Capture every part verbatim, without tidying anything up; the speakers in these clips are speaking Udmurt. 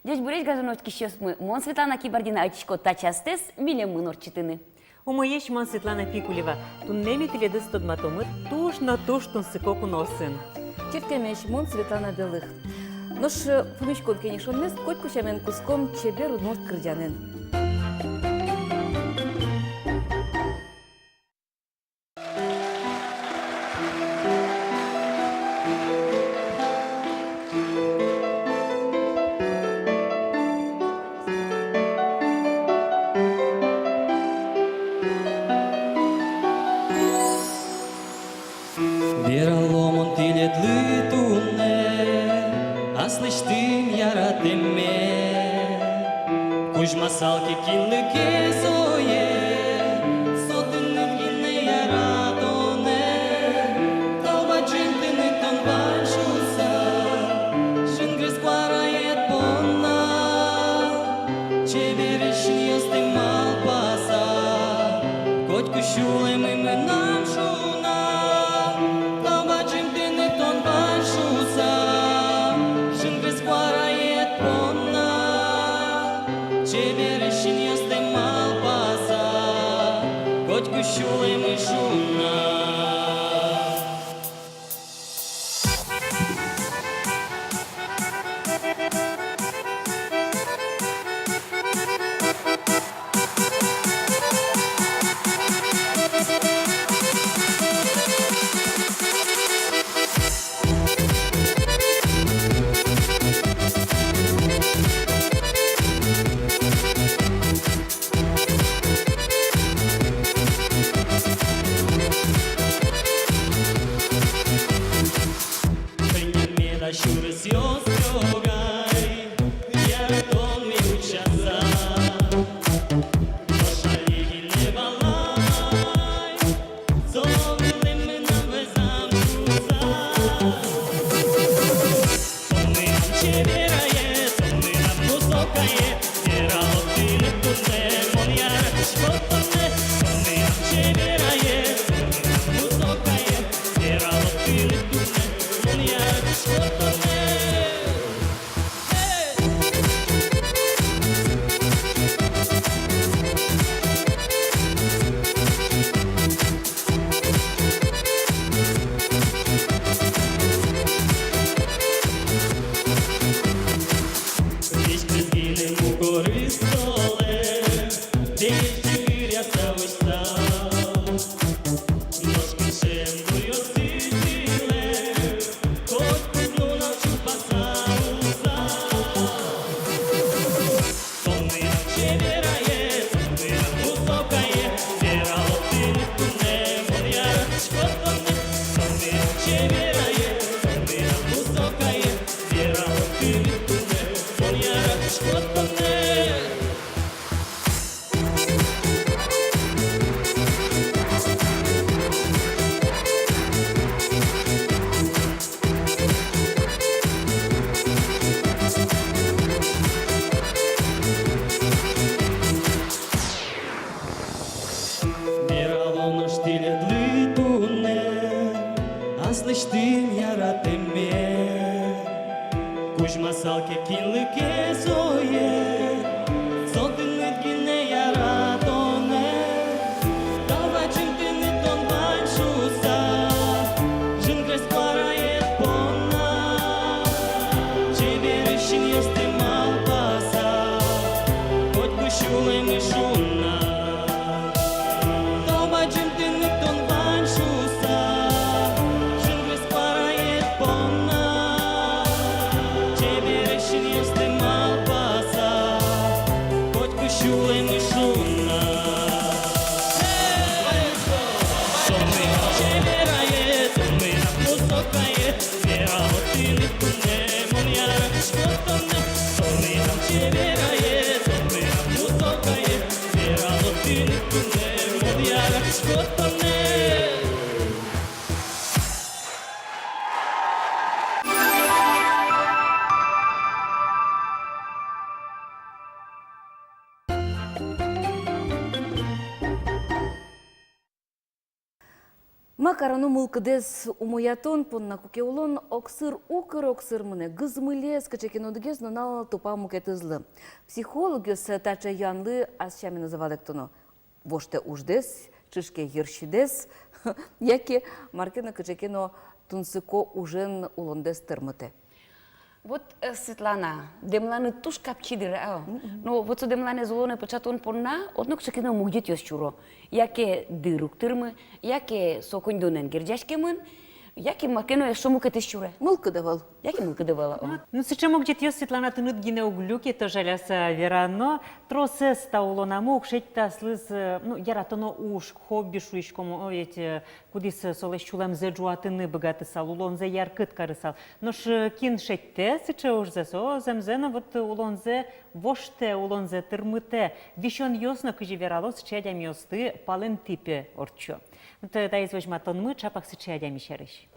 Ӟечбуресь, гажано учкисьёсмы! Мон, Светлана Кибардина, ӧтисько та частэс милемын ортчытыны. Умоесь, мон Светлана Пикулева. Туннэ ми тӥледыз тодматомы туж но туж тунсыко куноосын. Чырткемесь, мон Светлана Белых. Нош, э, пумиськон-кенешонмес котьку сямен кутском чебер удмурт кырӟанэн. Верало мон тӥледлы туннэ аслэсьтым яратэмме. Кузьмасал ке кинлы ке сое, со тыныд гинэ яратонэ. Тау бадӟым тыныд тон вань шуса, жингрес куараед понна. Чебересь синъёсты малпаса, котьку сюлэмы мынам шуна. Тау бадӟым тыныд тон вань шуса, жингрес куараед понна. Чебересь синъёсты малпаса, котьку сюлэмы шуна. Шонер меда сюресъёс тёгай, яратонмы утчаса. Нош али гинэ валай, со вылэм мынам вӧзам шуса. Тон мынам чеберае, тон мынам мусокае, верало тыныд туннэ, мон яратӥсько тонэ. Тон мынам чеберае, тон мынам мусокае, верало тыныд туннэ, мон яратӥсько тонэ. Визь кызьы гинэ мукорыз солэн, визь чигыръяса усьтал. Нош кышен буёсты тӥледлы, котькуд нунал чупаса усал. Тон мынам чеберае, тон мынам мусокае, верало тыныд туннэ, мон яратӥсько тонэ. Тон мынам чеберае, тон мынам мусокае, верало тыныд туннэ, мон яратӥсько тонэ. Верало нош тӥледлы туннэ аслэсьтым яратэмме. Кузьмасал ке кинлы ке сое, со тыныд гинэ яратонэ. Тау бадӟым тыныд тон вань шуса, жингрес куараед понна. Чебересь синъёсты малпаса, котьку сюлэмы шуна. Тау бадӟым тыныд тон вань шуса, жингрес куараед понна. Чебересь синъёсты малпаса, котьку сюлэмы шуна. Тон мынам чеберае, тон мынам мусокае, верало тыныд туннэ, мон яратӥсько тонэ. Тон мынам чеберае, тон мынам мусокае, верало тыныд туннэ, мон яратӥсько тонэ. Ма, кароно мылкыдэз умоятон понна, куке улон огсыр, укыр огсыр мынэ, гызмылез, кыӵе ке но одӥгез нунал тупа мукетызлы. Психологъёс таӵе юанлы ас сяменызы валэктоно: воштэ уждэс, чышке йырсидэс, яке мар ке но, кыӵе ке но тунсыко ужен улондэс тырмытэ. Вот, э, Светлана, дэмланы туж капчи дыр, а? Мгм. Но вот со дэмланэз улонэ пыӵатон понна одно кыӵе ке но мугӟетъёс сюро. Яке дыр уг тырмы, яке со коньдонэн герӟаськемын, яке мар ке но эшшо мукетыз сюре. Мылкыд ӧвӧл. Яке мылкыд ӧвӧл, о. Ну, сыӵе мугӟетъёс, Светлана, тыныд гинэ уг люкето, жаляса верано. Тросэз та улонамы уг шедьты аслыз, э, ну, яратоно уж, хобби шуиськом, о, ведь, э, кудӥз, э, солэсь сюлэмзэ ӝуатыны быгатысал, улонзэ яркыт карысал. Нош, э, кин шедьтэ сыӵе ужзэ, со зэмзэ но вот, э, улонзэ воштэ, улонзэ тырмытэ. Висёнъёс но, кызьы верало, сыӵе адямиосты палэнтӥ пе ортчо. Вот, э, таиз возьматонмы ӵапак сыӵе адями сярысь.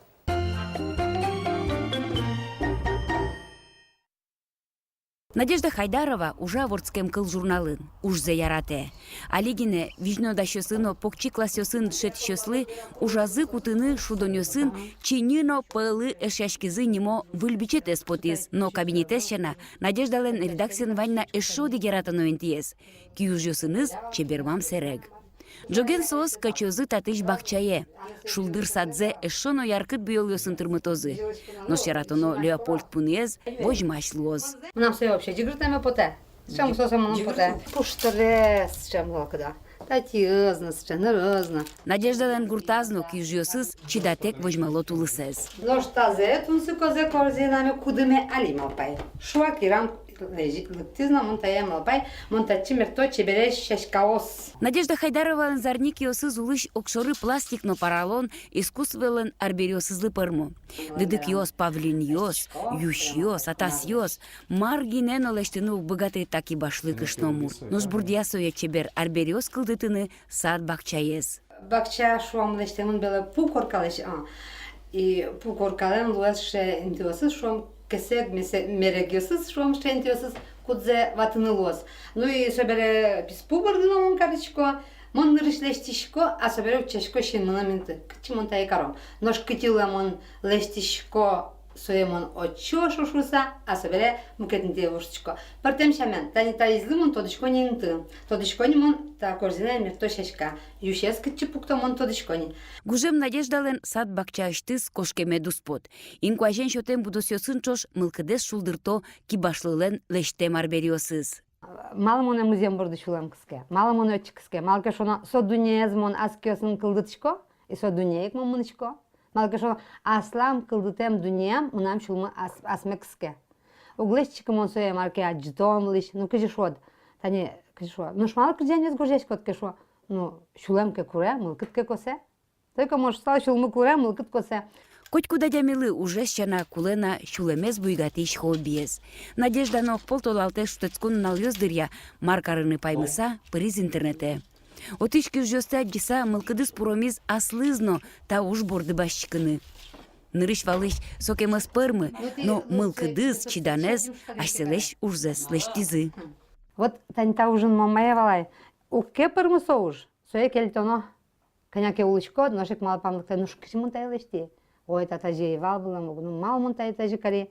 Надежда Хайдарова ужа «Вордскем кыл» журналын, ужзэ яратэ. Али гинэ визьнодасьёсын но покчи классъёсын дышетӥсьёслы ужазы кутыны шудонъёсын «Чиньы но пӧлы эшъяськизы» нимо выль бичетэз потӥз, но кабинетэз сяна Надеждалэн редакциын вань на эшшо одӥг яратоно интыез. Киужъёсыныз чебермам сэрег. Ӝоген соос кӧчозы татысь бакчае. Шулдыр садзэ эшшо но яркыт буёлъёсын тырмытозы. Нош яратоно Леопольд пуныез возьмась луоз. Мынам сое вообще ӟыгыртэме потэ. Сыӵе мусо со мыным потэ. Пуштрес сыӵе мылкыда. Татӥез но, сыӵе нырыз но. Надеждалэн гуртаз но киужъёсыз чидатэк возьмало тулысэз. Нош тазэ тунсыкозэ корзинаме кудыме али малпай. Шуак йырам лэзи-, лыктӥз но, мон тае малпай, мон татчы мерто чебересь сяськаос. Надежда Хайдаровалэн зарни киосыз улысь огшоры пластик но поралон искусстволэн арбериосызлы пӧрмо. Дыды киос, павлинъёс, юсьёс, атасъёс. Мар гинэ но лэсьтыны уг быгаты та кибашлы кышномурт. Нош бурдъя сое чебер арбериос кылдытыны сад-бакчаез. Бакча, шуом, лэсьтэмын, бере, пу коркалэсь, а. И пу коркалэн луэ сыӵе интыосыз, шуом, кесэг, месе-, мерегъёсыз, шуом, сыӵе интыосыз, кудзэ ватыны луоз. Ну и собере писпу борды но мон карисько, мон нырысь лэсьтӥсько, а собере утчасько синмыным инты. Кытчы мон тае каро. Нош кытӥлы мон лэсьтӥсько, сое мон отчы ошо шуыса, а собере мукет интые воштӥсько. Пӧртэм сямен, тани таизлы мон тодӥсько ни инты, тодӥсько ни мон та корзинае мерто сяська, юсез кытчы пукто мон тодӥсько ни. Гужем Надеждалэн сад-бакчаысьтыз кошкемед уз пот. Инкуазен сётэм будосъёсын ӵош мылкыдэз шулдырто кибашлылэн лэсьтэм арбериосыз. Малы монэ музъем борды сюлэм кыске, малы монэ отчы кыске, малы ке шуоно, со дуннеез мон ас киосын кылдытӥсько, и со дуннее ик мон мынӥсько. Малы ке шуоно, аслам кылдытэм дуннеям мынам сюлмы ас-, асме кыске. Уг лэсьтӥськы мон сое мар ке адӟытонлэсь, ну, кызьы шуод, тани, кызьы шуод, нош малы кырӟанъёс гожъяськод ке, шуо, ну, сюлэм ке куре, мылкыд ке косэ. Только мон шуысал, сюлмы куре, мылкыд косэ. Котькуд адямилы ужез сяна кулэ на сюлэмез буйгатӥсь хоббиез. Надежда но огпол толалтэ шутэтскон нуналъёс дыръя, мар карыны паймыса, пыриз интернетэ. Отысь киужъёсты адӟыса, мылкыдыз пуромиз аслыз но та уж борды басьтӥськыны. Нырысь-валысь сокем ӧз пӧрмы, но мылкыдыз, чиданэз асьсэлэсь ужзэс лэсьтӥзы. Вот тани та ужын мон мае валай, уг ке пӧрмы со уж, сое кельтоно. Кӧня ке улӥськод, нош ик малпан лыктэ, нош кызьы мон тае лэсьтӥ? Ой, та тазьы ӧй вал вылэм ук, ну, малы мон тае тазьы кари?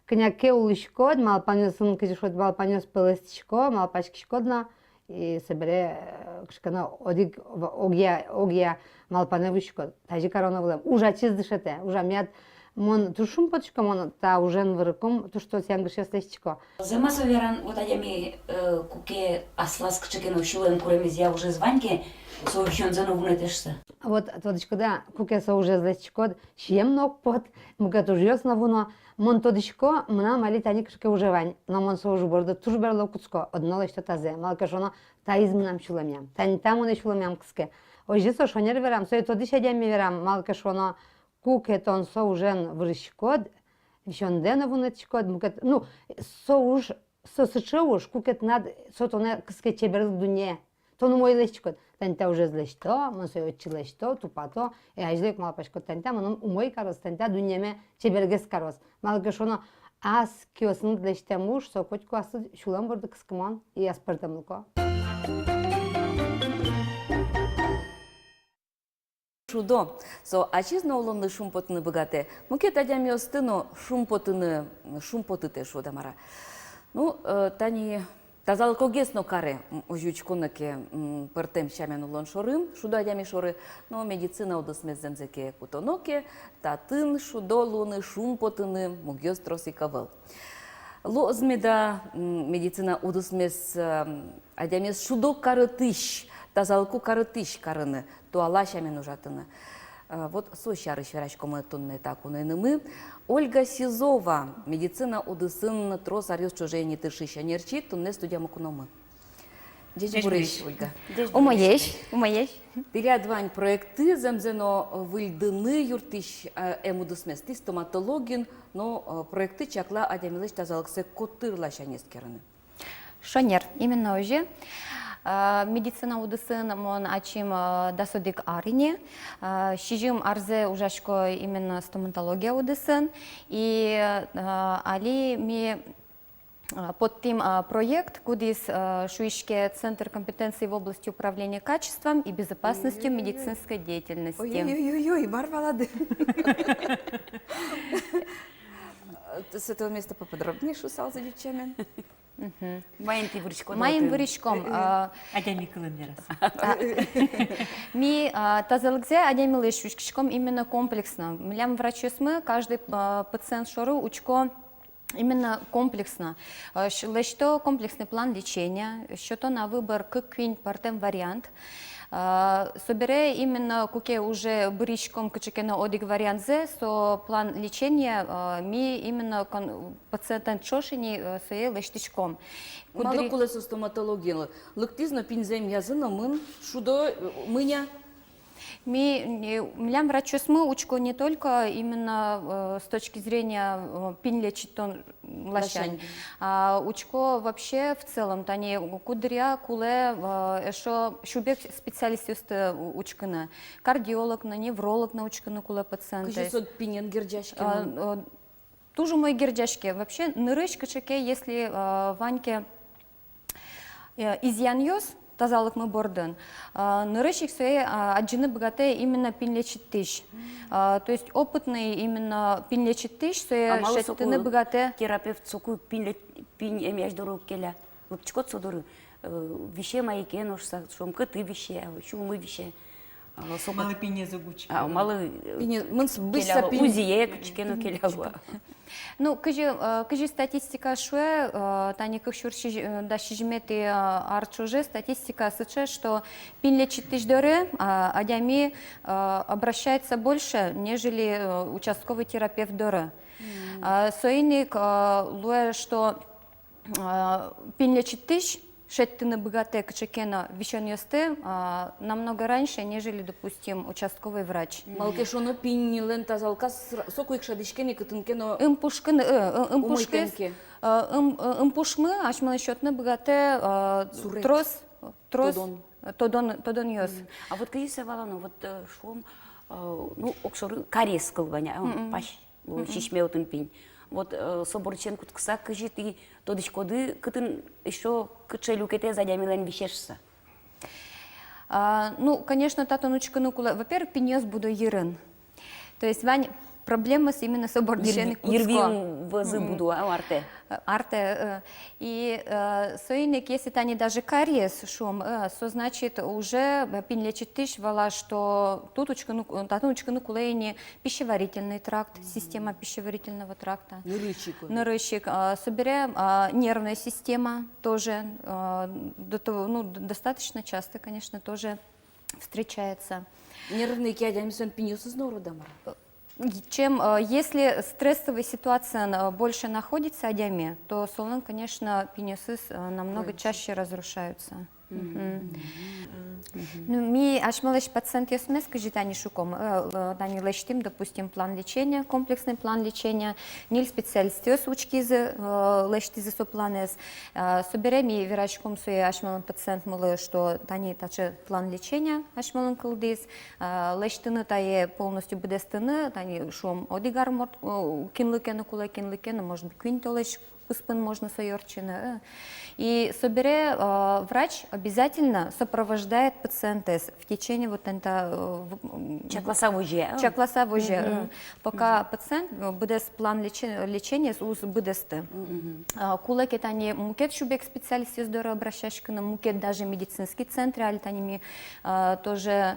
Кӧня ке улӥськод, малпанъёсын, кызьы шуод, малпанъёс пӧлэстӥсько, малпаськиськод но, и собере, э, кыӵе ке но одӥг в-, огъя, огъя малпанэ вуиськод. Тазьы кароно вылэм. Уж ачиз дышетэ, ужамъяд. Мон туж шумпотӥсько, мон та ужен вырыкум, туж трос янгышъёс лэсьтӥсько. Зэм-а со веран, вот адями, э, куке аслаз кыӵе ке но сюлэм куремезъя ужез вань ке, со висёнзэ но вунэтэ шуса? Вот тодӥськод-а, куке со ужез лэсьтӥськод, сием но уг пот, мукет ужъёс но вуно. Мон тодӥсько, мынам али тани кыӵе ке уже вань, но мон со уж борды туж берло кутско, одно лэсьто тазэ, малы ке шуоно, таиз мынам сюлэмъям, тани та монэ сюлэмъям кыске. Озьы со шонер верам, сое тодӥсь адями верам, малы ке шуоно, куке тон со ужен вырӥськод, висёндэ но вунэтӥськод, мукет, ну, со уж, со сыӵе уж, куке тынад со тонэ кыске чеберлык дуннее. Тон умой лэсьтӥськод, тани та ужез лэсьто, мон сое отчы лэсьто, тупато, и азьло ик малпаськод, тани та мыным умой кароз, тани та дуннеме чебергес кароз. Малы ке шуоно, ас киосыныд лэсьтэм уж, со котьку аслыд сюлэм борды кыскымон и аспӧртэмлыко. шудо. Со ачиз но улонлы шумпотыны быгатэ. Мукет адямиосты но шумпотыны, шумпотытэ, шуод-а, мар-а. Ну, э, тани тазалыкогес но каре, м, озьы учконо ке, м, пӧртэм сямен улон шоры, шудо адями шоры, но медицина удысмес зэмзэ ке кутоно ке, татын шудо луыны, шумпотыны мугъёс трос ик ӧвӧл. Луоз меда, м, медицина удысмес, м, адямиез шудо карытӥсь, тазалыко карытӥсь карыны, туала сямен ужатыны. Э, вот со сярысь вераськомы туннэ та куноенымы. Ольга Сизова, медицина удысын трос аръёс ӵоже ини тыршись ӧнерчи, туннэ студиямы куномы. Ӟечбуресь, Ольга. Умоесь, умоесь. Тӥляд вань проектты, зэмзэ но, выльдыны юрттӥсь, э, эм удысмес, тӥ стоматологин, но, э, проектты чакла адямилэсь тазалыксэ котыр ласянь эскерыны. Шонер, именно озьы. А, медицина удысын мон ачим, а, дас одӥг ар ини. А, сизьым арзэ ужасько именно стоматология удысын. И, а, али ми, а, поттӥм, а, проект, кудӥз, а, шуиське «Центр компетенции в области управления качеством и безопасностью медицинской деятельности». Ой-ой-ой, мар валады. С этого места поподробнее шуысалзы ӟуч сямен. Мгм. Маин тӥ вырӥськоды? Маин вырӥськом? Э, э. А, адями кылын вераса. А, ми, а, тазалыкзэ адямилэсь учкиськом именно комплексно. Милям врачъёсмы каждый, а, пациент шоры учко именно комплексно. А, щ-, лэсьто комплексный план лечения, сёто на выбор кык-куинь пӧртэм вариант. А, собере именно куке уже быръиськом кыӵе ке но одӥг вариантзэ, со план лечения, а, ми именно кон-, пациентлэн ӵош ини, э, сое лэсьтӥськом. Малы кудри- кулэ со стоматологиялы? Лыктӥз но пиньзэ эмъязы но мын, шудо, э, мыня. Ми, э, милям врачъёсмы учко не только именно, э, с точки зрения, э, пинь лечитон ласянь, ласянь, а учко вообще в целом, тани куддыръя кулэ, э, эшшо сюбег специалистъёсты у-, учкыны. Кардиолог но, невролог но учкыны кулэ пациентэз. Кызьы со пиньен герӟаськемын? Э, э, туж умой герӟаське. Вообще, нырысь кыӵе ке, если, э, вань ке, э, изъянъёс тазалыкмы бордын, э, нырысь ик сое, э, адӟыны быгатэ именно пинь лечитӥсь. Э, то есть опытный именно пинь лечитӥсь сое шедьтыны быгатэ. А малы соку терапевт соку пинь ле-, пинь эмъясь доры уг келя? Лыктӥськод со доры, э, висе ма ке но шуса, шуом, кытӥ висе, сюлмы висе. А, соку малы пиньез уг учке? А, малы, э, пиньез, мынс быса келяло, пинь. УЗИе кыӵе ке но келяло. Ну, кызьы, э, кызьы статистика шуэ, э, тани кык сюрс сизь-, э, дас сизьыметӥ, э, ар ӵоже статистика сыӵе, что пинь лечитӥсь доры, а, адями, э, обращается больше, нежели, э, участковый терапевт доры. Мгм. А, соин ик, э, луэ, что а, пинь лечитӥсь шедьтыны быгатэ кыӵе ке но висёнъёсты, а, намного раньше, нежели, допустим, участковый врач. Малы ке шуоно, пиньлэн тазалыказ сра-, соку ик шӧдӥське ни кытын ке но. Ым пушкын, э, э, ым пушкын, э, ым, э, ым пушмы асьмелы сётыны быгатэ, э, сурет, трос, трос тодон, тодон, тодонъёс. Мгм. А вот кызьы сое валано, вот, э, шуом, э, ну, огшоры кариес кыл вань, а, пась. Мгм. Сисьме отын пинь. Вот, э, со бордысен кутскыса, кызьы тӥ тодӥськоды, кытын эшшо кыӵе люкетэз адямилэн висе шуса? А, ну, конечно, татын учкыны кулэ, во-первых, пиньёс будо йырын. То есть вань проблемаос именно со бордысен ик кутско. Йыр-, йырвиын вӧзы будо, а, артэ. Артэ, э, и, э, соин ик, если тани даже кариес шуом, э, со, значит, уже, э, пинь лечитӥсь вала, что тут учкыны ку-, татын учкыны кулэ ини пищеварительный тракт, система пищеварительного тракта. Нырысь ик. Нырысь ик, а, собере, а, нервная система тоже, а, до того, ну, д-, достаточно часто, конечно, тоже встречается. Нервный ке адями, солэн пиньёсыз но урод-а, мар-а? Чем, э, если стрессовый ситуациын, э, больше находится адями, то солэн, конечно, пиньёсыз, э, намного чаще разрушаются. Мгм. Мгм. Ну, ми асьмелэсь пациентъёсмес, кызьы тани шуком, э, э, тани лэсьтӥм, допустим, план лечения, комплексный план лечения, ньыль специалистъёс учкизы, э, лэсьтӥзы со планэз. Э, собере ми вераськом сое асьмелэн пациентмылы, что тани таӵе план лечения асьмелэн кылдӥз, э, лэсьтыны тае полностью быдэстыны, тани шуом, одӥг ар морт-, э, кинлы ке но кулэ, кинлы ке но, может быть, куинь толэзь куспын можно сое ортчыны, э. И собере, э, врач обязательно сопровождает пациентэз в течение вот это, э, в-, м, чакласа возе, э. Чакласа возе, э. Пока пациент, э, быдэс план лечи-, лечения уз быдэсты. А, кулэ ке тани мукет сюбег специалистъёс доры обращаськыны, мукет даже медицинский центр, али тани ми, а, тоже,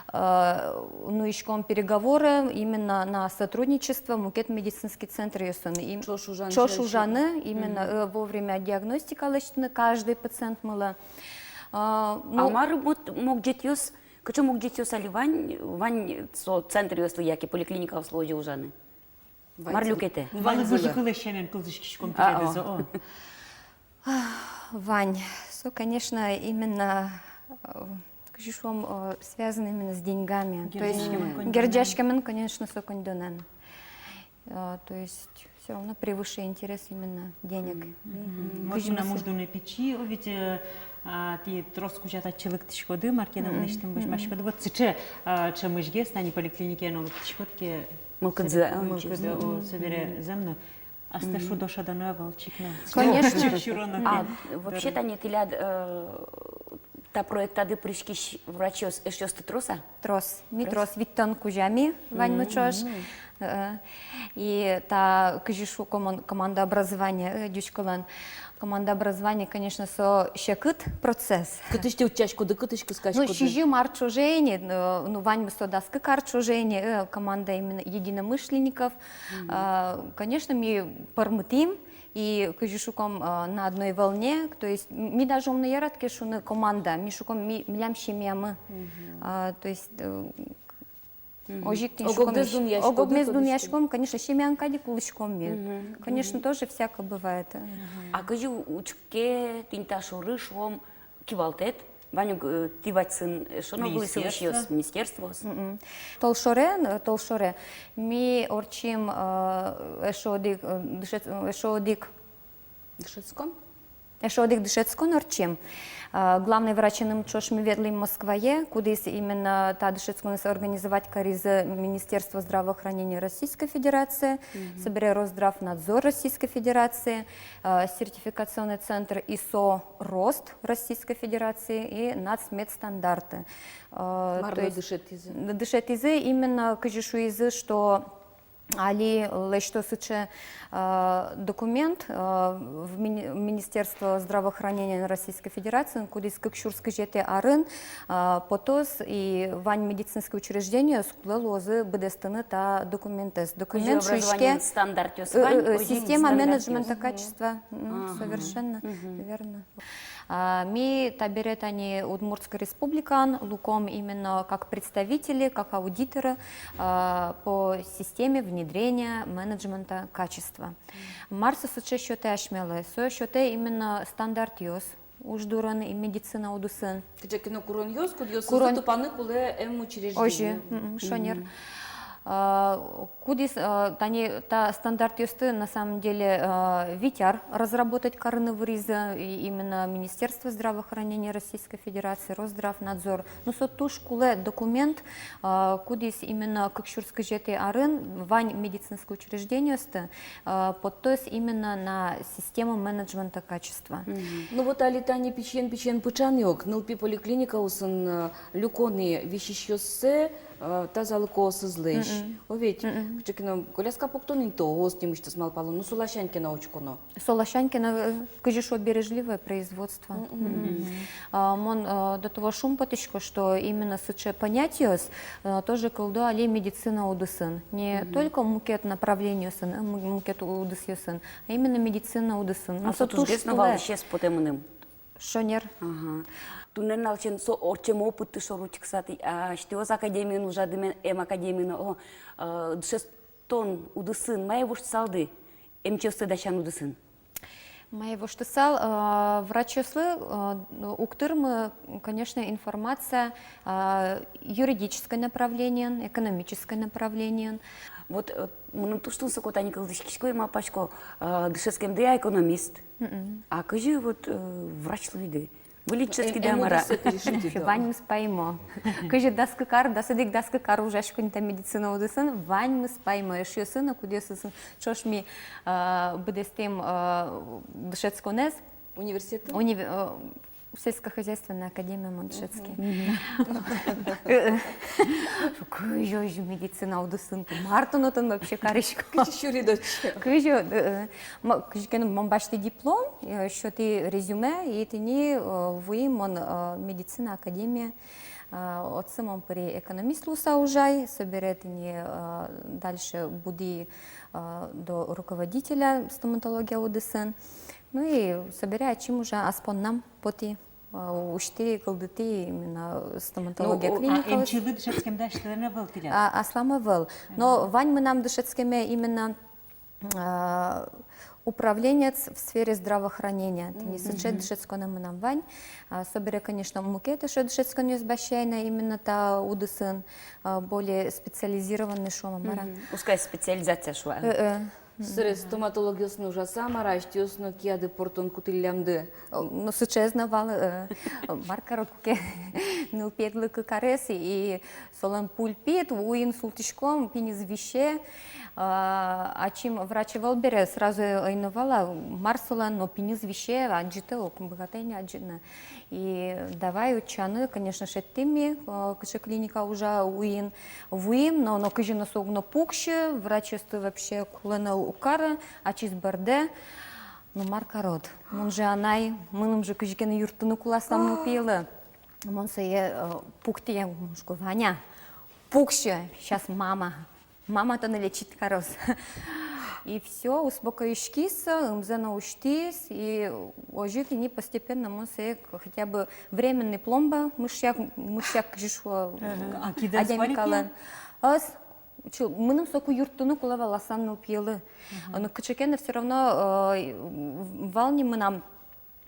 а, нуиськом переговоры именно на сотрудничество мукет медицинский центръёсын. Им-, ӵош ужаны, ӵош ужаны, именно, э, вовремя диагностика лэсьтыны каждый пациентмылы. А, ну, а мар вот могӟетъёс, кыӵе могӟетъёс али вань, вань со центръёслы яке поликлиникаослы озьы ужаны? Мар люкетэ? Ваньзы. Валык выжыкылэсь сямен кылзӥськиськом тӥледыз, о. Вань. Со, конечно, именно, э, кызьы шуом, э, связано именно с деньгами. То есть герӟаськемын, конечно, со коньдонэн. Э, то есть всё равно превыше интерес именно денег. Мгм. Вот кызьы мынам уждуны пичи, о, ведь, э, а, тӥ трос кузя татчы лыктӥськоды, мар ке но мынэсьтым возьмаськоды. Вот сыӵе, а, ӵемысьгес тани поликлиникае но лыктӥськод ке, мылкыдзы, сыре-, а, мылкыдзы, о, собере зэм но. Астэ шудо-шӧдоно ӧвӧл чик но. Конечно. Чик сюроно ке. А вообще тани тӥляд, э, та проектады пыриськись врачъёс, эшъёсты трос-а? Трос. Ми трос. Витьтон кузя ми ваньмы ӵош. Э, и та, кызьы шуо, коман-, командообразование, э, ӟуч кылын. Командообразование, конечно, со секыт процесс. Кытысь тӥ утчаськоды, кытысь кыскаськоды? Ну, сизьым ар ӵоже ини, э, ну, ваньмыз со дас кык ар ӵоже ини, э, команда именно единомышленников. А, конечно, ми пӧрмытӥм, и, кызьы шуком, а, на одной волне, то есть м-, ми даже ум но ярат ке шуны команда, ми шуком, ми, милям семьямы. А, то есть, э, озьы ик тӥни шуком, ог-огмес дунъяськом, конечно, семьяын кадь ик улӥськом ми. Конечно, тоже всяко бывает. А кызьы учке тӥни та шоры, шуом, кивалтэт, вань ук, э, тӥ вадьсын, э, эшшо но вылӥ сылӥсьёс, министерствоос. Толшоре, э, толшоре ми ортчим, э, эшшо одӥг, э, дышет-, э, эшшо одӥг. Дышетскон? Эшшо одӥг дышетскон ортчим. Э, главный враченым ӵош ми ветлӥм Москвае, кудӥз именно та дышетсконэз организовать каризы Министерство здравоохранения Российской Федерации, собере Росздравнадзор Российской Федерации, э, сертификационный центр ИСО РОСТ Российской Федерации и нацмедстандарты. Э, марлы дышетӥзы? Дышетӥзы именно, кызьы шуизы, что али лэсьто сыӵе, э, документ, э, в мини-, Министерство здравоохранения Российской Федерации, кудӥз кык сюрс кызетӥ арын, э, потоз, и вань медицинской учреждениос кулэ луозы быдэстыны та документэз. Документ шуиське, э, э, система менеджмента качества. Совершенно верно. А, ми табере тани Удмуртской Республикаын луком именно как представители, как аудиторы, а, по системе внедрения менеджмента качества. Мар со сыӵе сётэ асьмелы? Со сётэ именно стандартъёс уждурын и медицина удысын. Кыӵе ке но куронъёс, кудъёсызлы тупаны кулэ эмучреждение. Озьы, шонер. А, кудӥз, а, тани та стандартъёсты, на самом деле, а, вить ар разработать карыны выризы, и именно Министерство здравоохранения Российской Федерации, Росздравнадзор. Ну, со туж кулэ документ, а, кудӥз именно кык сюрс кызетӥ арын вань медицинской учреждениосты, а, поттоз именно на систему менеджмента качества. Ну вот али тани пичиен-пичиен пыӵаны ук, нылпи поликлиникаосын, а, люконо висисьёссэ, э, тазалыкоосызлэсь. О ведь, кыӵе ке но коляска пуктон интыос нимысьтыз малпало, ну, со ласянь ке но учконо. Со ласянь ке но, э, кызьы шуо, бережливое производство. А, мон, э, до того шумпотӥсько, что именно сыӵе понятиос, э, тоже кылдо али медицина удысын. Не только мукет направлениосын, э, му-, мукет удысъёсын, а именно медицина удысын. Ну, а со туж тужгес но кулэ. Валысез потэ мыным. Шонер. Ага. Туннэ нуналысен со ортчем опытты шоры учкыса, тӥ, а, асьтэос академиын ужады, эм академиын, о, а, дышетон удысын мае воштысалды эмчиосты дасян удысын? Мае воштысал, а, врачъёслы, а, уг тырмы, конечно, информация, а, юридической направлениен, экономической направлениен. Вот, э, мыным туж тунсыко, тани кылзӥськисько и малпасько, а, дышетскемды экономист. А кызьы вот, э, врач луиды? Выльысь ческыт-а, мар-а? Ваньмыз паймо. Кызьы дас кык ар, дас одӥг, дас кык ар ужасько ни та медицина удысын, ваньмыз паймо. Эшъёсы но, кудъёсыз ӵош ми быдэстӥм дышетсконэз. Университетын? Универ... Сельскохозяйственная академия мон дышетски. Кызьы озьы медицина удысын, мар тон отын вообще кариськод? Кызьы сюрид отчы? Кызьы, кызьы ке но мон басьтӥ диплом, сётӥ резюме, и тӥни вуи мон медицина академие. Отчы мон пыри экономист луыса ужай, собере тӥни дальше будӥ до руководителя стоматология удысын. Ну и собере ачим уже ас поннам потӥ, усьтӥ, кылдытӥ именно стоматология клиника. Эмчилы дышетскемды асьтэлэн ӧвӧл тӥляд? Аслам ӧвӧл. Но вань мынам дышетскеме именно управленец в сфере здравоохранения. Тӥни сыӵе дышетсконэ мынам вань. Собере, конечно, мукет эшшо дышетсконъёс басьяй на именно та удысын, более специализированный, шуом-а, мар-а. Узкая специализация, шуом-а. Сыӵеез стоматологъёсын ужаса, мар-а, асьтэос но кияды портон кутӥллямды? Ну, сыӵеез но вал, мар карод, куке нылпиедлы кык арес, и солэн пульпит, уин султӥськом, пиньыз висе. Ачим врач ӧвӧл бере, сразу ӧй но вала, мар солэн, но пиньыз висе, адӟытэ ук, быгатэ ини адӟытыны. И давай утчаны, конечно, шедьтӥм ми, кыӵе клиника ужа уин, вуим, но, но кызьы но со уг но пуксьы, врачъёсты вообще кулэ но уг кары, ачиз бӧрдэ. Ну, мар карод? Мон же анай, мыным же кызьы ке но юрттыны кулэ аслам нылпиелы. Мон сое пуктӥ, мон шуисько: «Ваня, пуксьы, сейчас мама, мама тонэ лечить кароз». И всё, успокоиськиз со, ымзэ но усьтӥз, и озьы тӥни постепенно мон сое хотя бы временный пломба, мышьяк, мышьяк, кызьы шуо адямикалэн. Ӧз, мыным соку юрттыны кулэ вал аслам нылпиелы. Но кыӵе ке но всё равно вал ни мынам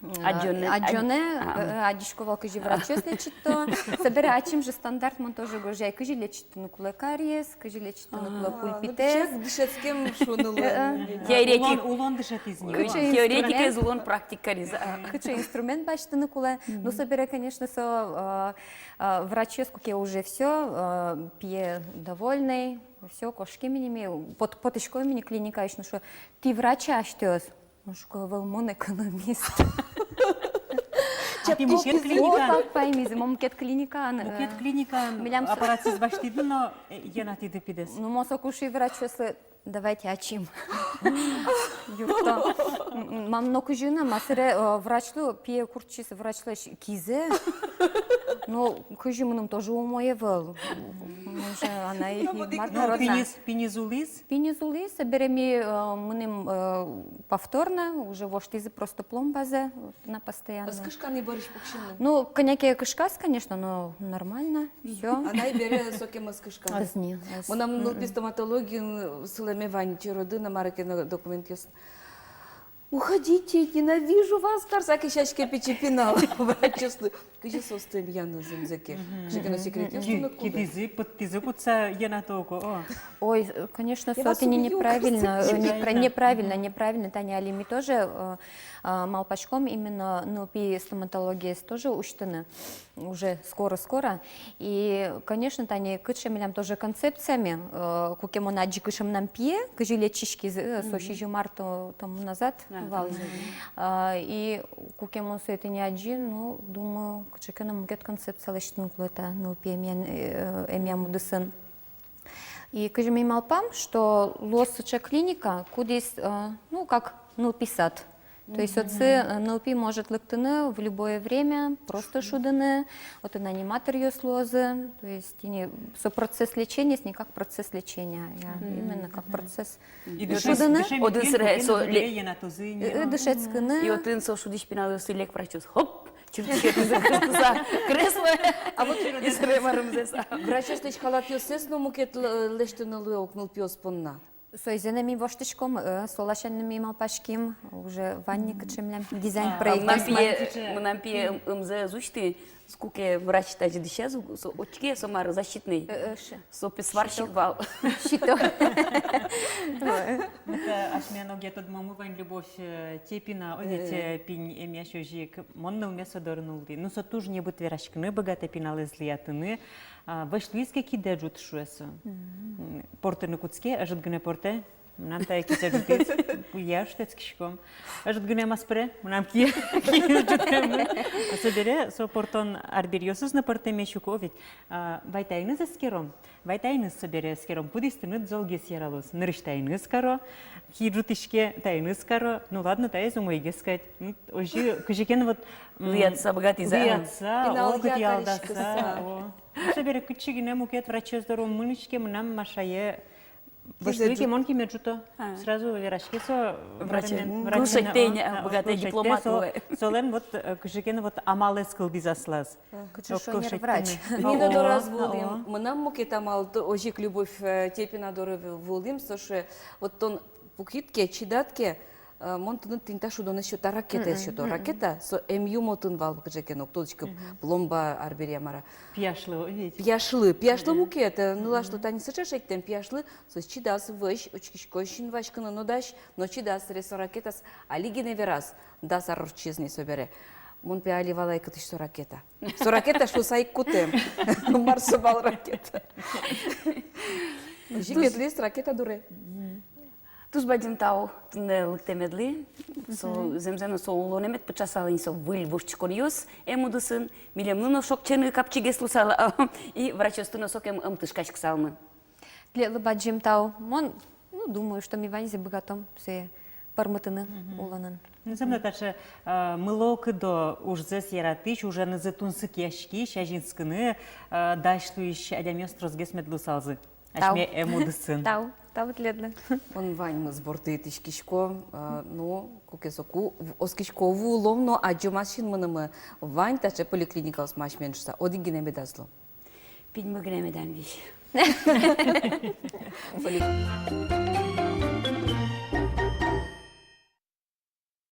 адӟонэ, адӟонэ, адӟисько вал, кызьы врачъёс лечито. Собере ачим же стандарт мон тоже гожъяй, кызьы лечитыны кулэ кариес, кызьы лечитыны кулэ пульпитэз. Дышетскем шуыны луэ. Теоретик. Улон, улон дышетӥз ни. Теоретикез улон практикаез. Кыӵе инструмент басьтыны кулэ. Ну, собере, конечно, со врачъёс, куке уже всё, пие довольный, всё, кошким ини ми, пот-, потӥськом ини клиникаысь, ну, шуо: «Тӥ врач-а асьтэос?» Мон шуисько: «Ӧвӧл, мон экономист». А тӥ мукет клиникаын? О, как паймиз, мон мукет клиникаын. Мукет клиникаын милям аппаратсэс басьтӥды но йӧнатӥды пидэс. Ну, мон соку шуи врачъёслы: «Давайте ачим». Юртто. Мам, но кызьы но, ма, сэре врачлы, пие куртчиз врачлэсь кизэ. Ну, кызьы, мыным тоже умой ӧвӧл. Мон же анай, мар карод на. Пиньыз, пиньыз улӥз? Пиньыз улӥз, собере ми мынӥм повторно, уже воштӥзы просто пломбазэ на постоянно. Ӧз кышка ни бӧрысь пуксьыны? Ну, кӧня ке кышказ, конечно, но нормально, всё. Анай бере сокем ӧз кышка? Ӧз ни, ӧз. Мынам нылпи стоматологиын сылэме вань, чероды но мар ке но документъёс. «Уходите, ненавижу вас», — карыса кесяське пичи пинал врачъёслы. Кызьы соосты эмъяны зэмзэ ке? Кызьы ке но секретъёс туныкуды. Кидызы, пыдтӥзы кутса йӧнато ук, о. Ой, конечно, со тӥни неправильно, э, неправильно, неправильно, тани али ми тоже, э, а, малпаськом именно нылпи стоматологиез тоже усьтыны уже скоро-скоро. И, конечно, тани кыӵе милям тоже концепцияме, э, куке мон адӟи, кыӵе мынам пие, кызьы лечиськиз, э, со сизьым ар то-, тому назад вал. А, и куке мон сое тӥни адӟи, ну, думаю, кыӵе ке но мукет концепция лэсьтыны кулэ та нылпи эмъян-, э, эмъям удысын. И кызьы ми малпам, что луоз сыӵе клиника, кудӥз, э, ну, как нылпи сад. То есть отчы, э, нылпи может лыктыны в любое время, просто шудыны, отын аниматоръёс луозы, то есть тӥни со процесс лечения, не как процесс лечения, а именно как процесс. И дышетскыны, дышетскыны. Одӥг сыре со ле-, э, дышетскыны. И отын со шудӥсь пиналъёс, лек врачъёс, хоп, чыртыса, кресло. А вот и сыре марымзэс. Врачъёслэсь халатъёссэс но мукет лэ-, лэсьтыны луэ ук нылпиос понна. Соизэ но ми воштӥськом, э, со ласянь но ми малпаським, уже вань ни кыӵе милям дизайн проект. Мынам пие, мынам пие ым-, ымзэ ӧз усьты, куке врач тазьы дӥсяз, со учке, со мар, защитный. Э, э, ш- Со пе сварщик вал. Щиток. Это асьмелэн огъя тодмамы вань Любовь, э, Тепина, ой, ведь, э, пинь эмъясь озьы ик. Мон нылме со дорын улӥ. Ну, со туж небыт вераськыны быгатэ, пиналэз лиятыны. А, вӧсь луиз ке, кидэ ӝут, шуэ со. М, портыны кутске, ӧжыт гинэ портэ. Мынам тае кизэ ӝутӥз, я, шутэтскиськом. Ӧжыт гинэ ӧм ас пыре, мынам кие, кие ӝутэмын. Собере со портон арбериосыз но пӧртэмесь ук, о ведь. А, вай таиныз эскером, вай таиныз собере эскером, кудӥз тыныд золгес яралоз. Нырысь таиныз каро, ки ӝутӥське, таиныз каро. Ну ладно, таиз умойгес кадь. М, озьы кызьы ке но вот, м, лыятса быгатӥз-а? Лыятса, пинал оло кытӥ ялдаса, кариськыса. О. Собере кытчы гинэ мукет врачъёс доры ум мынӥське, мынам Машае вӧсь луэ ке, мон киме ӝуто. А. Сразу вераське со врачен. Врачен. Врачен, кылшеттэ ини, а, быгатэ, дипломат со, луэ. Солэн вот, э, кыӵе ке но вот амалэз кылдӥз аслаз. А. Кыӵе шонер врач. Ми но дораз вуылӥм. Мынам мукет амал, то, озьы ик Любовь, э, Тепина доры ву-, вуылӥм, со шуэ, вот тон пукид ке, чидад ке, э, мон тыныд тӥни та шудонэз сёто, ракетаез сёто. Ракета, со эмъюм отын вал, кыӵе ке но, уг тодӥськы, пломба арбери-а, мар-а. Пияшлы, о ведь. Пияшлы, пияшлы мукет, э, нылаш то тани сыӵе шедьтэм, пияшлы, со чидаз вӧсь, учкисько, син васькыны но дась, но чидаз, ре, со ракетаез, али гинэ вераз, дас ар ортчиз ни собере. Мон пе али валай, кытысь со ракета. Со ракета шуыса ик кутэм. Мар со вал ракета. Озьы ик ветлӥз ракета дуре. Туж бадӟым тау туннэ лыктэмедлы. Со зэмзэ но со улонэ мед пыӵасал ини со выль воштӥськонъёс эм удысын. Милемлы но шокчены капчигес луысал, и врачъёсты но сокем ӧм тышкаськысалмы. Тӥледлы бадӟым тау. Мон, ну, думаю, что ми ваньзэ быгатом сое пӧрмытыны улонын. Ну, зэмзэ но таӵе, э, мыло-кыдо ужзэс яратӥсь, ужанызы тунсыкъяськись, азинскыны, э, дась луись адямиос тросгес мед луысалзы. Тау. Асьме эм удысын. Тау, тау тӥледлы. Мон ваньмыз борды итӥськисько, э, ну, куке соку в-, оскисько, вуылом но адӟом ас синмынымы, вань таӵе поликлиникаос асьмелэн шуыса, одӥг гинэ медаз лу. Пиньмы гинэ медам вись. Поли-